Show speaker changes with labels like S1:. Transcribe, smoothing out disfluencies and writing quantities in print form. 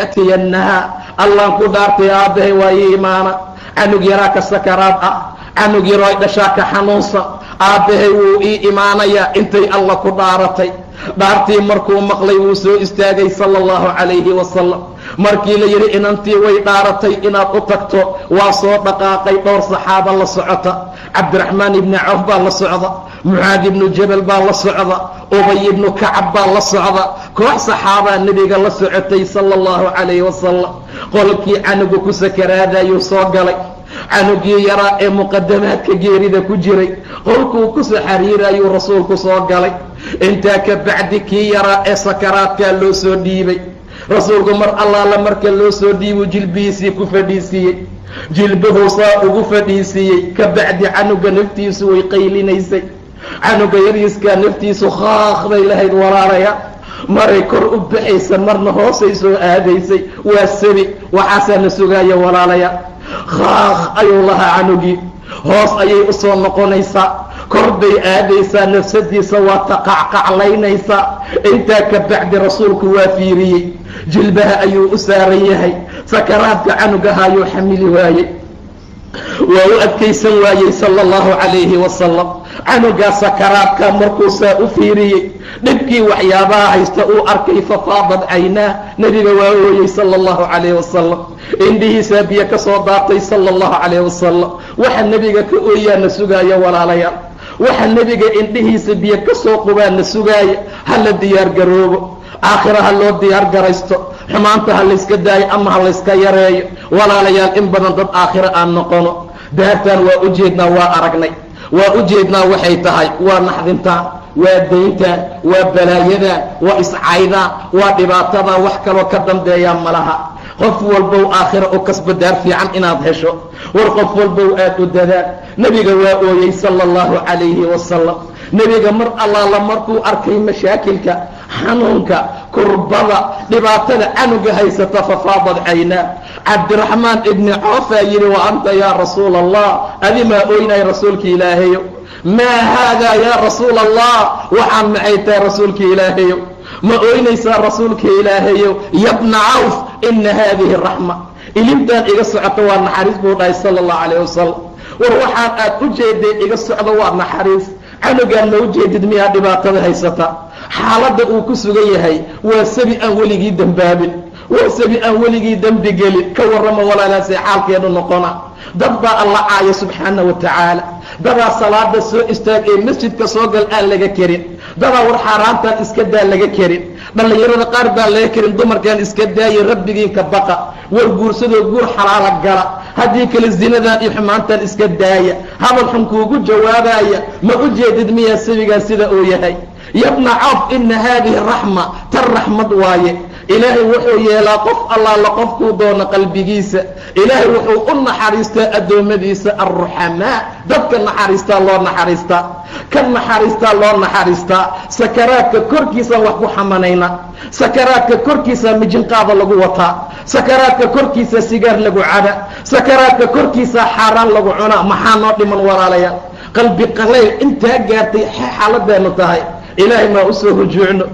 S1: La'aatiyannaha, Allaan ku dhaartay, aabbahay waa ii imaana. Canug yaraa ka sakaraad ah, canug yaroo ay dhashaa ka xanuunsan, aabbahay wuu ii imaanayaa. Intay Alla ku dhaaratay, dhaartii markuu maqlay, wuu soo istaagay, sala allahu calayhi wasalam. Markii la yidhi inantii way dhaaratay inaad u tagto, waa soo dhaqaaqay. Dhowr saxaaba la socota, Cabdiraxmaan ibni Cawf baa la socda, Mucaad ibnu Jabal baa la socda, Ubay ibnu Kacab baa la socda. Koox saxaabaa nebiga la socotay, sala allahu calayhi wasalam. Qolkii canugu ku sakaraadayuu soo galay. Canugii yaraa ee muqadamaadka geerida ku jiray qolkuu kusoo xariirayuu rasuulku soo galay. Intaa ka bacdi, kii yaraa ee sakaraadkaa loo soo dhiibay rasuulku. Mar allaala marka loo soo dhiibuu, jilbihiisii ku fadhiisiiyey, jilbuhuu saa ugu fadhiisiiyey. Ka bacdi canuga naftiisu way qaylinaysay. Canuga yariiskaa naftiisu khaaq bay lahayd, walaalaya. Maray kor u baxaysa, marna hoosay soo aadaysay. Waa sabi, waxaasaa na sugaaya, walaalaya. Khaaq ayuu lahaa canugii, hoos ayay usoo noqonaysaa, kor bay aadaysaa, nafsadiisa waa taqacqaclaynaysaa. Intaa ka bacdi rasuulku waa fiiriyey, jilbaha ayuu u saaran yahay. Sakaraadka canugahaayuu xamili waayey, waa u adkaysan waayey, sala allahu calayhi wasalam. Canugaa sakaraadka markuu saa u fiiriyey, dhibkii waxyaabaha haysta uu arkay, ففاضت عيناه, nebiga waa ooyey, sala allahu calayhi wasalam. Indhihiisaa biyo ka soo daatay, sala allahu calayhi wasalam. Waxa nebiga ka ooyaa na sugaaya, walaalayaal. Waxa nebiga indhihiisa biyo ka soo qubaa na sugaaya. Ha la diyaar garoobo, aakhira ha loo diyaar garaysto, xumaanta ha layska daayo ama ha layska yareeyo, walaalayaal. In badan dad aakhiro aan noqono. Daartaan waa ujeednaa, waa aragnay, waa ujeednaa waxay tahay. Waa naxdintaan, waa dayntaan, waa balaayadan, waa iscaydaan, waa dhibaatada. Wax kaloo ka dambeeya malaha. Qof walbow aakhira u kasbo daar fiican inaad hesho. War qof walbow aad u dadaal. Nebiga waa ooyey, sala allahu calayhi wasalam. Nebiga mar allaala markuu arkay mashaakilka, xanuunka, kurbada, dhibaatada canuga haysata, ففاضت عيناه. Cabdiraxmaan ibni Coofaa yidhi: وأنت يا رسول الله? Adimaa oynay, rasuulka Ilaahayo? ما هذا يا رسول الله? Waxaan maxay tahay, rasuulka Ilaahayo? Ma oynaysaa, rasuulka Ilaahayo? يا ابن عوف، إن هذه رحمة. Ilintaan iga socoto waa naxariis, buu dhahay, sala allahu calayh wasalam. War waxaan aad u jeeday iga socdo waa naxariis. Canugaan ma ujeedid miyaa dhibaatada haysata? Xaaladda uu ku sugan yahay waa sabi aan weligii dembaabin, waa sabi aan weligii dembi gelin. Ka warrama, walaalaasay xaalkeedu noqona? Dad baa Alla caaya, subxaana wa tacaala. Dadaa salaada soo istaag ee masjidka soo gal aan laga kerin. Dadaa war xaaraantaan iska daa laga kerin. Dhallinyarada qaar baan laga kerin. Dumarkaan iska daayay, rabbigiinka baqa. War guursadoo guur xalaala gala, haddii kale zinadan iyo xumaantan iska daaya. Hadal xun kuugu jawaabaya. Ma u jeedid miyaa sabigaan sida uu yahay? يا ابن عوف، إن هذه رحمة. Tan raxmad waaye. Ilaahay wuxuu yeelaa qof allaala qofkuu doono qalbigiisa. Ilaahay wuxuu u naxariistaa addoommadiisa alruxamaa. Dadka naxariistaa loo naxariistaa, ka naxariistaa loo naxariistaa. Sakaraadka korkiisaan wax ku xamanayna, sakaraadka korkiisa mijinqaada lagu wataa, sakaraadka korkiisa sigaar lagu caba, sakaraadka korkiisa xaaraan lagu cunaa. Maxaa noo dhiman, walaalayaal? Qalbi qalayl intaa gaartay xaaladeenu tahay. Ilaahay maa usoo rujuucno.